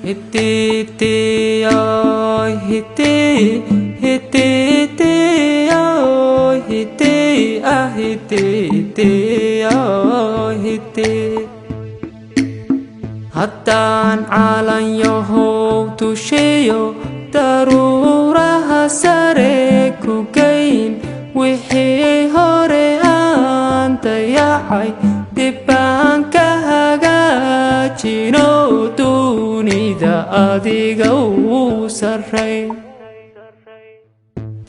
Hididiyo hidi hididiyo hidi ah hididiyo hidi. Haddaan calanyahow dushiyo daruuraha sare ku geyn, wixii hore aan dayacay dib baan ka hagaajino, dunida adiga u sarrayn.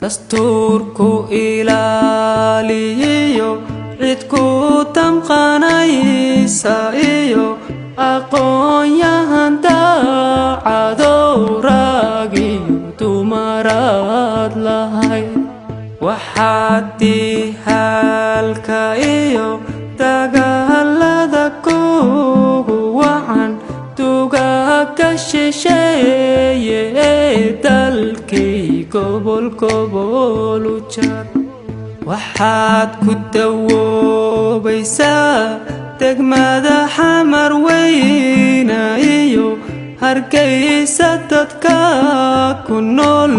Dastuurku ilaaliyiyo cid ku damqanaysa iyo aqoon-yahan daacadow, rag iyo dumaraad lahayd. Waxaad dihaalka iyo dagaalada kugu wacan dugaagga shisheeye ee dalkii gobol gobol u jar. Waxaad ku dawoobaysaa degmada Xamar Weyna iyo Hargeysa. Dadka ku nool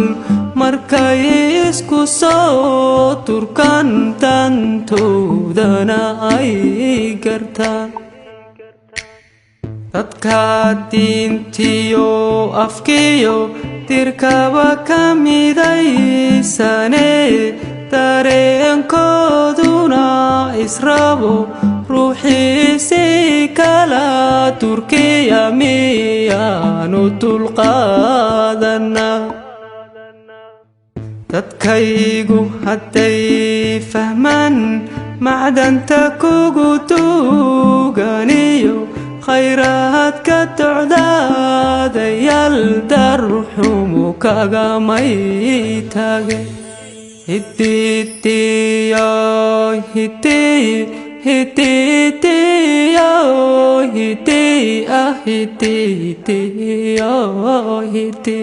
markay isku soo turkaan, dantoodana ay gartaan. Dadka diintiyo afkiyo dirkaba ka midaysane, dareenkooduna israbo, ruuxiisi kala Turkiya miyaanu dulqaadana? Dadkaygu hadday fahmaan macdanta kugu duuganiyo khayraadka docdaadayaal, darxumu kagamay tage. Hididiyo hidi hididiyo hidi ah hididiyo hidi.